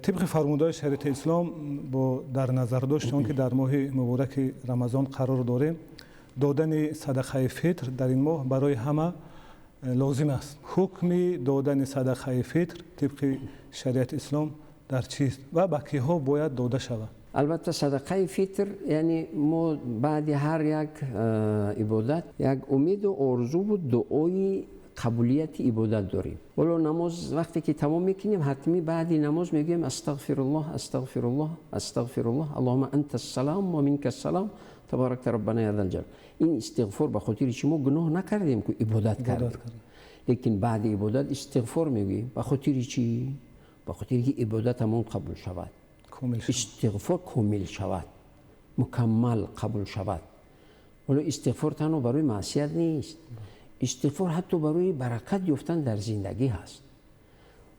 Тибқи фармудаҳои шариати ислом, бо дар назардошти он ки дар моҳи мубораки Рамазон қарор дорем, додани садақаи фитр дар ин моҳ барои ҳама лозим аст. Ҳукми додани садақаи фитр тибқи шариати ислом дар чист ва ба киҳо бояд дода шавад? Албатта, садақаи фитр, яъне мо баъди ҳар як ибодат як умеду орзуву дуои қабулияти ибодат дорем. Ҳоло намоз вақте ки тамом мекунем, ҳатмӣ баъди намоз мегӯем: "Астағфируллоҳ, астағфируллоҳ, астағфируллоҳ, аллоҳумма антас салом ва минкас салом, табаракта роббана я зал ҷалал". Ин истиғфор ба хотири чи? Мо гуноҳ накардем ку, ибодат кардем, лекин баъди ибодат истиғфор мегӯем. Ба хотири чӣ? Ба хотири ки ибодатамон қабул шавад, истиғфор комил шавад, мукаммал қабул шавад. Ҳоло истиғфор танҳо барои маъсият нест, истиғфор ҳатто барои баракат ёфтан дар зиндагӣ ҳаст.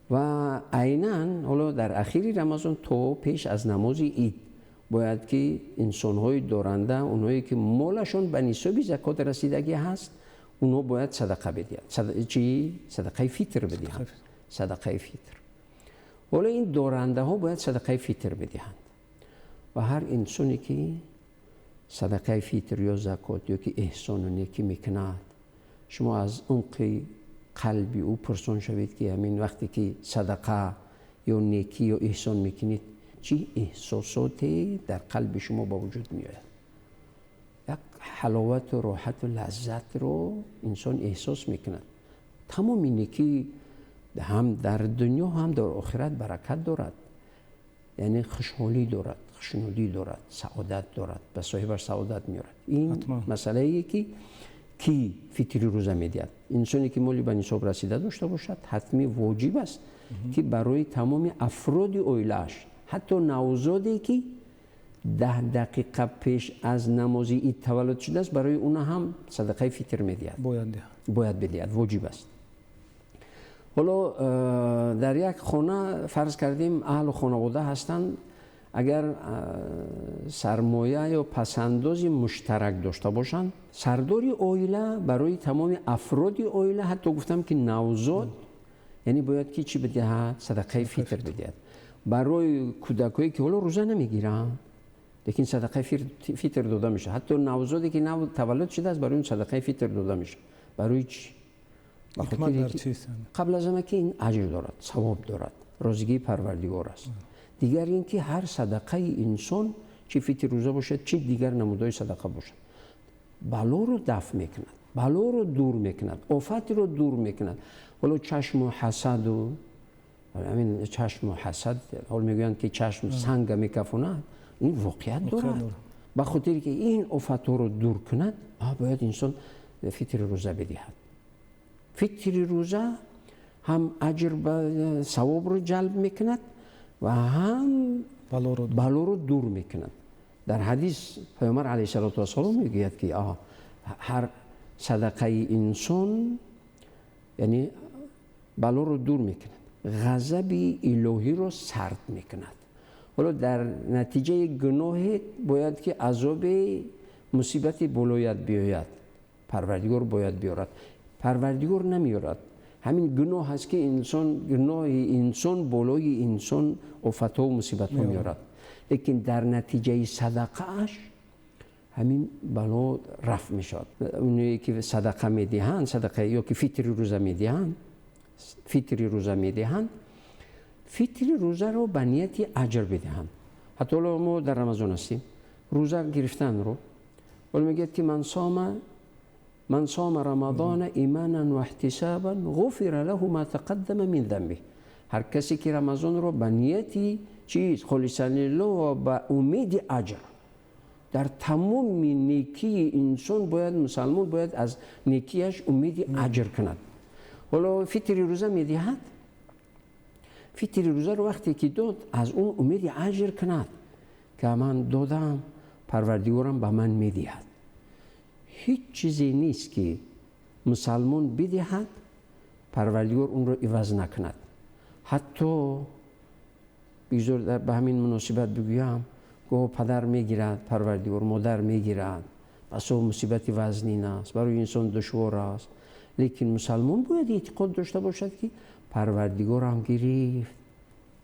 Ва айнан ҳоло дар ахири Рамазон то пеш аз намози ид бояд ки инсонҳои доранда, онҳое ки молашон ба нисоби закот расидагӣ ҳаст, онҳо бояд садақа бидиҳанд. Чи? Садақаи фитр бидиҳанд. Садақаи фитр. Ҳоло ин дорандаҳо бояд садақаи фитр бидиҳанд ва ҳар инсоне ки садақаи фитр ё закот ё ки эҳсону некӣ мекунад, шумо аз умқи қалби ӯ пурсон шавед, ки ҳамин вақте ки садақа ё некӣ ё эҳсон мекунед, чӣ эҳсосоте дар қалби шумо ба вуҷуд меояд? Як ҳаловату роҳату лаззатро инсон эҳсос мекунад. Тамоми некӣ ҳам дар дунё, ҳам дар охират баракат дорад, яъне хушҳолӣ дорад, хушнудӣ дорад, саодат дорад, ба соҳибаш саодат меорад. Ин масъалае ки кӣ фитри рӯза медиҳад. Инсоне ки моли ба нисоб расида дошта бошад, ҳатмӣ воҷиб аст, ки барои тамоми афроди оилааш, ҳатто навзоде ки 10 дақиқа пеш аз намози ид таваллуд шудааст, барои уна ҳам садақаи фитр медиҳад. Бояд бидиҳад, воҷиб аст. Ҳоло дар як хона, фарз кардем, аҳлу хонавода ҳастанд, агар сармоя ё пасандози муштарак дошта бошанд, сардори оила барои тамоми афроди оила, ҳатто гуфтам ки навзод, яъне бояд ки чӣ бидиҳад? Садақаи фитр бидиҳад. Барои кӯдакое ки ҳоло рӯза намегиранд, лекин садақаи фитр дода мешавад. Ҳатто навзоде ки нав таваллуд шудааст, барои он садақаи фитр дода мешавад. Барои чӣ? Қабл аз ҳама ки ин аҷр дорад, савоб дорад, розигии Парвардигор аст. Дигар ин ки ҳар садақаи инсон, чӣ фитри рӯза бошад, чӣ дигар намудҳои садақа бошад, балоро дафъ мекунад, балоро дур мекунад, офатро дур мекунад. Ҳоло чашму ҳасаду ҳамин чашму ҳасад, ҳол мегӯянд ки чашм санга мекафонад, ин воқеият дорад. Ба хотире ки ин офатҳоро дур кунад, бояд инсон фитри рӯза бидиҳад. Фитри рӯза ҳам аҷр ба савобро ҷалб мекунад ва ҳам балоро дур мекунад. Дар ҳадис Паёмбар алайҳиссалоту вассалом мегӯяд, ки ҳар садақаи инсон, яъне, балоро дур мекунад, ғазаби илоҳиро сард мекунад. Ҳоло дар натиҷаи гуноҳе бояд ки азоби мусибати болоят биёяд, Парвардигор бояд биёрад. Парвардигор намеёрад, ҳамин гуноҳ аст ки инсон, гуноҳи инсон болои инсон офатҳо мусибатҳо меорад, лекин дар натиҷаи садақааш ҳамин бало рафъ мешавад. Оное ки садақа медиҳанд, садақа ё ки фитри рӯза медиҳанд, фитри рӯза медиҳанд, фитри рӯзаро ба нияти аҷр бидиҳанд. Ҳатто ҳоло мо дар Рамазон ҳастем, рӯза гирифтанро ҳоло мегӯяд ки من صام رمضان إيمانا واحتسابا غفر له ما تقدم من ذنبه. Ҳар касе ки Рамазонро ба нияти чиз, خالصا لله ва ба умеди аҷр, дар тамоми некии инсон бояд, мусалмон бояд аз некияш умеди аҷр кунад. Ҳоло фитри рӯза медиҳад, фитри рӯзаро вақте ки дод, аз он умеди аҷр кунад, ки ман додам, Парвардигорам ба ман медиҳад. Ҳеҷ чизе нест, ки мусалмон бидиҳад, Парвардигор онро иваз накунад. Ҳатто бигзор ба ҳамин муносибат бигӯям: гоҳ падар мегирад Парвардигор, модар мегирад, басо мусибати вазнин аст, барои инсон душвор аст, лекин мусалмон бояд эътиқод дошта бошад, ки Парвардигорам гирифт,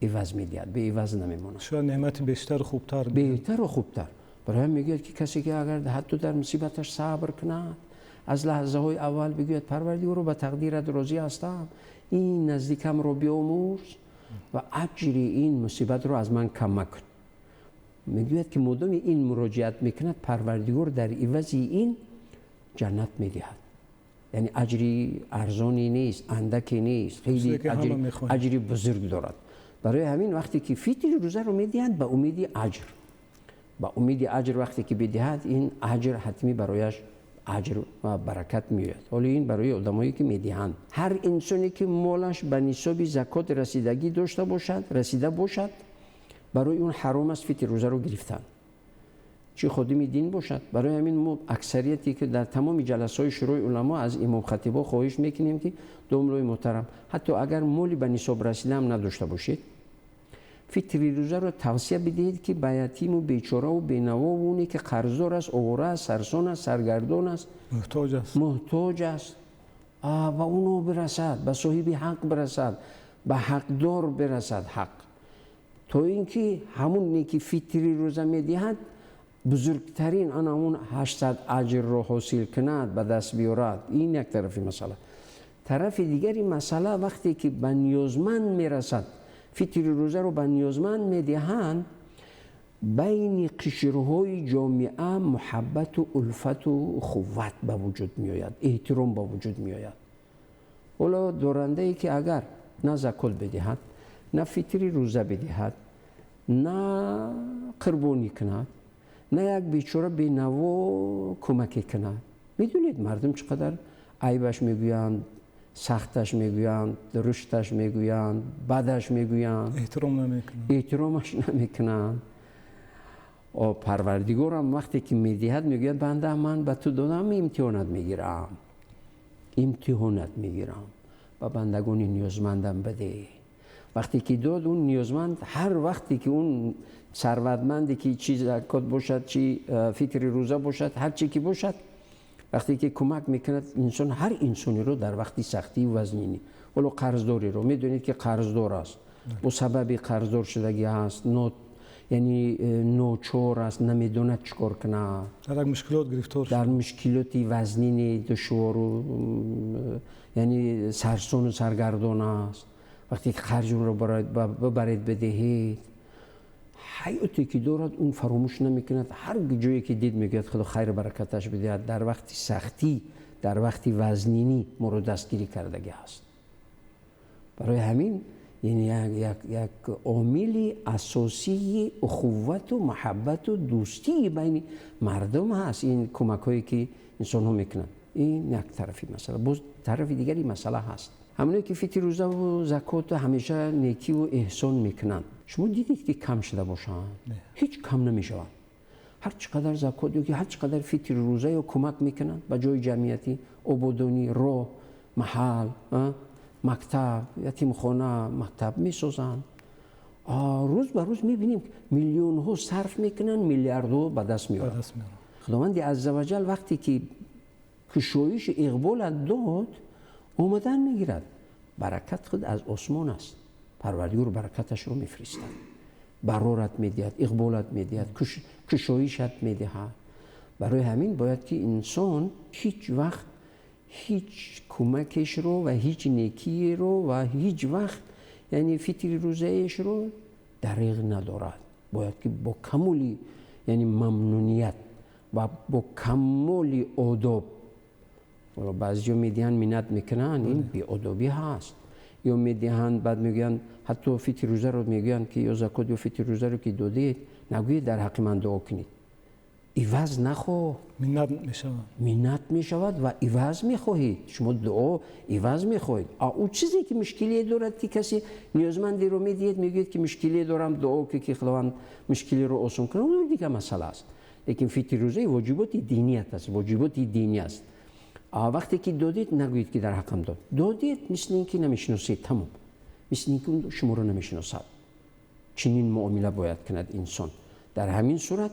иваз медиҳад, беиваз намемонад. Шояд неъмати бештар хубтар. Беҳтару хубтар. Барои ҳам мегӯяд, ки касе ки агар ҳатто дар мусибаташ сабр кунад, аз лаҳзаҳои аввал бигӯяд Парвардигоро, ба тақдират розӣ ҳастам, ин наздикамро биомӯрз ва аҷри ин мусибатро аз ман кам макун. Мегӯяд, ки модоми ин муроҷиат мекунад, Парвардигор дар ивази ин ҷаннат медиҳад. Яъне аҷри арзоне нест, андаке нест, хеле аҷри бузург дорад. Барои ҳамин вақте ки фитри рӯзаро медиҳанд, ба умеди аҷр, ба умеди аҷр вақте ки бидиҳад, ин аҷр ҳатмӣ барояш аҷр ва баракат меояд. Ҳоло ин барои одамое ки медиҳанд. Ҳар инсоне ки молаш ба нисоби закот расидагӣ дошта бошад, расида бошад, барои он ҳаром аст фитри рӯзаро гирифтан. Чӣ ходими дин бошад. Барои ҳамин мо аксарияте ки дар тамоми ҷаласаҳои шӯрои уламо аз имомхатибо хоҳиш мекунем, ки домлои муҳтарам, ҳатто агар моли ба нисоб расидаам надошта бошед, фитри рӯзаро тавсия бидиҳед, ки ба ятиму бечораву бенавову оне ки қарздор аст, овора аст, сарсон аст, саргардон аст, муҳтоҷ аст, муҳтоҷ аст, ба уно бирасад, ба соҳиби ҳақ бирасад, ба ҳақдор бирасад ҳақ, то ин ки ҳамоне ки фитри рӯза медиҳад, бузургтарин ана он 800 аҷрро ҳосил кунад, ба даст биёрад. Ин як тарафи масъала. Тарафи дигари масъала, вақте ки ба ниёзманд мерасад, фитри рӯзаро ба ниёзманд медиҳанд, байни қишрҳои ҷомеа муҳаббату улфату ухувват ба вуҷуд меояд, эҳтиром ба вуҷуд меояд. Ҳоло дорандае ки агар на закот бидиҳад, на фитри рӯза бидиҳад, на қурбонӣ кунад, на як бечора бенаво кӯмаке кунад, медонед мардум чӣ қадар айбаш мегӯянд, сахташ мегӯянд, дурушташ мегӯянд, бадаш мегӯянд, эҳтиром намекунанд, эҳтиромаш намекунанд. Парвардигорам вақте ки медиҳад, мегӯяд банда, ман ба ту додам, имтиҳонат мегирам, имтиҳонат мегирам, ба бандагони ниёзмандам бидеҳ. Вақте ки дод, он ниёзманд ҳар вақте ки он сарватманде ки чи закот бошад, чи фитри рӯза бошад, ҳар чи ки бошад, вақте ки кӯмак мекунад инсон, ҳар инсонеро дар вақти сахтию вазнинӣ, ҳоло қарздореро медонед ки қарздор аст, бо сабаби қарздор шудагӣ аст, яъне ночор аст, намедонад чӣ кор кунад, дар як мушкилот гирифтор, дар мушкилоти вазнини душвору, яъне сарсону саргардон аст. Вақте ки қарзи онро бибаред бидиҳед, ҳаёте ки дорад, он фаромӯш намекунад. Ҳар ҷое ки дид, мегӯяд Худо хайру баракаташ бидиҳад, дар вақти сахтӣ, дар вақти вазнинӣ моро дастгирӣ кардагӣ аст. Барои ҳамин яъне як омили асосии ухуввату муҳаббату дӯстии байни мардум ҳаст ин кӯмакҳое ки инсонҳо мекунанд. Ин як тарафи масъала. Боз тарафи дигари масъала ҳаст, ҳамоне ки фитри рӯзаву закоту ҳамеша некиву эҳсон мекунанд. Шумо дидед ки кам шуда бошанд? Ҳеҷ кам намешаванд. Ҳар чӣ қадар закот ё ки ҳар чӣ қадар фитри рӯза ё кӯмак мекунанд ба ҷои ҷамъиятӣ, ободонӣ, роҳ, маҳал, мактаб, ятимхона, мактаб месозанд, рӯз ба рӯз мебинем, миллионҳо сарф мекунанд, миллиардҳо ба даст меоранд. Худованди азза ваҷал вақте ки кушоиши иқболат дод, омадан мегирад. Баракат худ аз осмон аст. Парвардигор баракаташро мефиристад, барорат медиҳад, иқболат медиҳад, кушоишат медиҳад. Барои ҳамин бояд ки инсон ҳеҷ вақт ҳеҷ кӯмакешро ва ҳеҷ некиеро ва ҳеҷ вақт яъне фитри рӯзаешро дариғ надорад. Бояд ки бо камоли яъне мамнуният ва бо камоли одоб. Баъзеҳо медиҳанд, миннат мекунанд, ин беодобӣ ҳаст. Ё медиҳанд, баъд мегӯянд, ҳатто фитри рӯзаро мегӯянд ки ё закот ё фитри рӯзаро ки додед, нагӯед дар ҳаққи ман дуо кунед, иваз нахоҳ. Миннат мешавад, миннат мешавад ва иваз мехоҳед. Шумо дуо иваз мехоҳед. А ӯ чизе ки мушкилие дорад, ки касе ниёзмандеро медиҳед, мегӯед ки мушкилие дорам, дуо ки Худованд мушкилиро осон кунад, он дигар масъала аст. Лекин фитри рӯза воҷиботи диният аст, воҷиботи динӣ аст. Вақте ки додед, нагӯед ки дар ҳаққам дод. Додед, мисли ин ки намешиносед, тамом, мисли ин ки шуморо намешиносад. Чунин муомила бояд кунад инсон дар ҳамин сурат.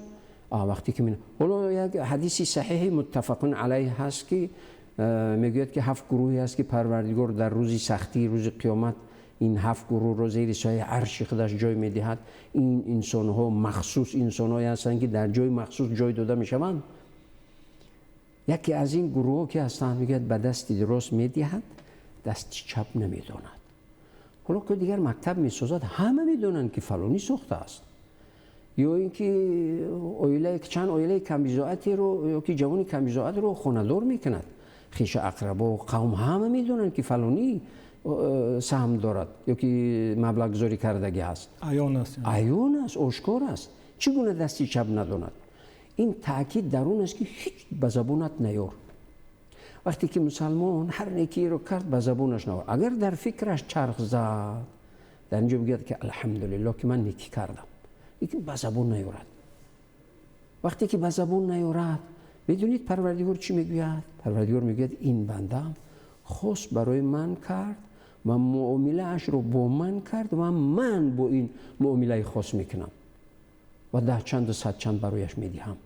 Вақте ки ҳоло як ҳадиси саҳиҳи муттафақун алайҳ ҳаст, ки мегӯяд ки ҳафт гурӯҳе ҳаст, ки Парвардигор дар рӯзи сахтӣ, рӯзи қиёмат, Ин ҳафт гурӯҳро зери сояи арши худаш ҷой медиҳад. Ин инсонҳо махсус инсонҳое ҳастанд, ки дар ҷои махсус ҷой дода мешаванд. Яке аз ин гурӯҳҳо ки ҳастанд, мегӯяд, ба дасти рост медиҳад, дасти чап намедонад. Ҳоло ки дигар мактаб месозад, ҳама медонанд, ки фалонӣ сохтааст. Ё ин ки оилае, чанд оилаи камбизоатеро ё ки ҷавони камбизоатро хонадор мекунад, хешу ақрабо, қавм ҳама медонанд, ки фалонӣ саҳм дорад ё ки маблағгузорӣ кардагӣ ҳаст. Аён аст. Аён аст, ошкор аст. Чӣ гуна дасти чап надонад? Ин таъкид дар он аст, ки ҳеҷ ба забонат наёр. Вақте ки мусалмон ҳар некиро кард, ба забонаш наовард, агар дар фикраш чарх зад, дар инҷо бигӯяд, ки алҳамдулиллоҳ, ки ман некӣ кардам, лекин ба забон наёрад. Вақте ки ба забон наёрад, медонед, Парвардигор чӣ мегӯяд? Парвардигор мегӯяд: ин бандаам хос барои ман кард ва муомилаашро бо ман кард ва ман бо ин муомилаи хос мекунам ва 10 чанду 100 чанд барояш медиҳам.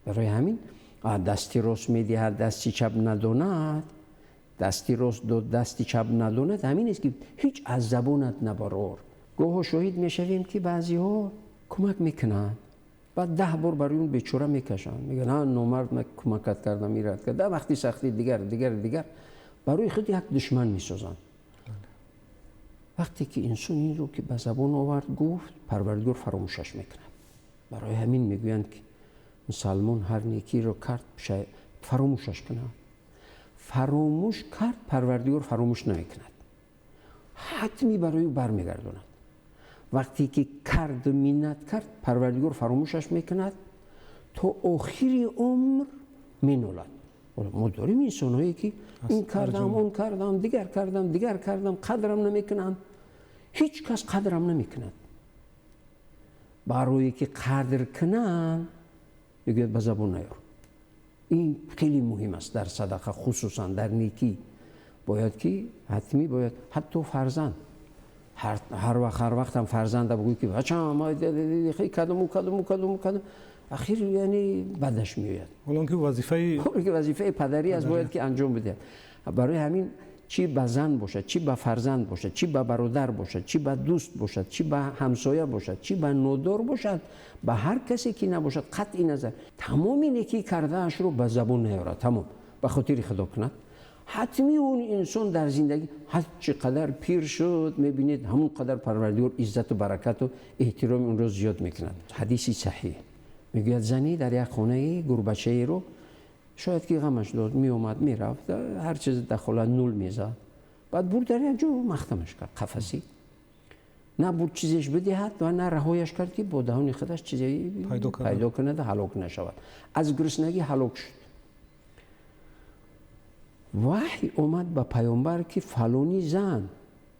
Барои ҳамин дасти рост медиҳад, дасти чап надонад. Дасти рост дод, дасти чап надонад, ҳамин аст, ки ҳеҷ аз забонат набарор. Гоҳо шоҳид мешавем, ки баъзеҳо кӯмак мекунанд, баъд 10 бор барои он бечора мекашанд, мегӯянд: номард, ман кӯмакат кардам, ират кард дар вақти сахтӣ, дигар, дигар, дигар, барои худ як душман месозанд. Вақте ки инсон инро ки ба забон овард, гуфт, Парвардигор фаромӯшаш мекунад. Барои ҳамин мегӯянд, ки мусалмон ҳар некиро кард, фаромӯшаш кунад. Фаромӯш кард, Парвардигор фаромӯш намекунад, ҳатмӣ барои ӯ бармегардонад. Вақте ки карду миннат кард, Парвардигор фаромӯшаш мекунад, то охири умр менолад. Мо дорем инсонҳое, ки ин кардам, он кардам, дигар кардам, дигар кардам, қадрам намекунанд, ҳеҷ кас қадрам намекунад. Барое ки қадр кунанд, мегӯяд, ба забон наёр. Ин хеле муҳим аст дар садақа, хусусан дар некӣ. Бояд ки ҳатмӣ бояд ҳатто фарзанд ҳар вақтам фарзанда бигӯй, ки бачам, кардам, кардам, кардам, кардам, ахир яъне бадаш меояд. Ҳолон ки вазифаи ки вазифаи падарӣ аст, бояд ки анҷом бидиҳад. Барои ҳамин чӣ ба зан бошад, чӣ ба фарзанд бошад, чӣ ба бародар бошад, чӣ ба дӯст бошад, чӣ ба ҳамсоя бошад, чӣ ба нодор бошад, ба ҳар касе ки набошад, қатъи назар, тамоми некӣ кардаашро ба забон наёрад, тамом ба хотири Худо кунад. Ҳатмӣ он инсон дар зиндагӣ ҳар чӣ қадар пир шуд, мебинед, ҳамон қадар Парвардигор иззату баракату эҳтироми онро зиёд мекунад. Ҳадиси саҳиҳ мегӯяд: зане дар як хонаи гурбачаеро шояд ки ғамаш дод, меомад, мерафт, ҳар чиз дахолат нул мезад. Баъд бурд, дар як ҷо махтамаш кард, қафасӣ на бурд чизеш бидиҳад ва на раҳояш кард, ки бо даҳони худаш чизе пайдо кунад, ҳалок нашавад. Аз гуруснагӣ ҳалок шуд. Ваҳй омад ба паёмбар, ки фалони зан,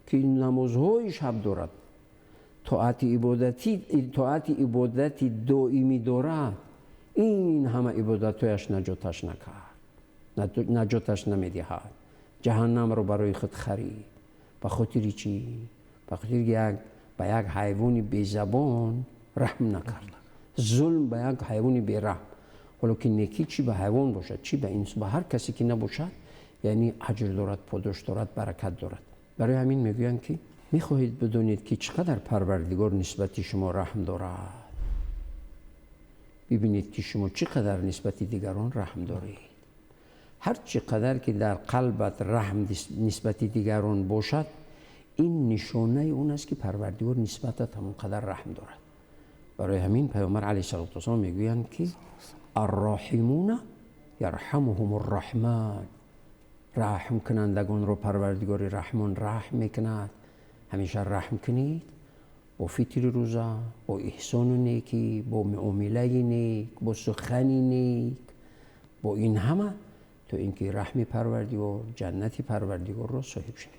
ки намозҳои шаб дорад, тоати ибодати доимӣ дорад, ин ҳама ибодатҳояш наҷоташ накард, наҷоташ намедиҳад, ҷаҳаннамро барои худ харид. Ба хотири чӣ? Ба хотири як ба як ҳайвони безабон раҳм накард, зулм ба як ҳайвони бераҳм. Ҳоло ки некӣ чӣ ба ҳайвон бошад, чӣ ба инс, ба ҳар касе ки набошад, яъне аҷр дорад, подош дорад, баракат дорад. Барои ҳамин мегӯянд, ки мехоҳед бидонед, ки чӣ қадар Парвардигор нисбати шумо раҳм дорад, бибинед, ки шумо чӣ қадар нисбати дигарон раҳм доред. Ҳар чӣ қадар ки дар қалбат раҳм нисбати дигарон бошад, ин нишонаи он аст, ки Парвардигор нисбатат ҳамон қадар раҳм дорад. Барои ҳамин паёмбар алайҳиссалоту вассалом мегӯянд, ки الراحمون يرحمهم الرحمن. Раҳмкунандагонро Парвардигори Раҳмон раҳм мекунад. Ҳамеша раҳм кунед бо фитри рӯза, бо эҳсону некӣ, бо муомилаи нек, бо сухани нек, бо ин ҳама, то ин ки раҳми Парвардигор, ҷаннати Парвардигорро соҳиб шавед.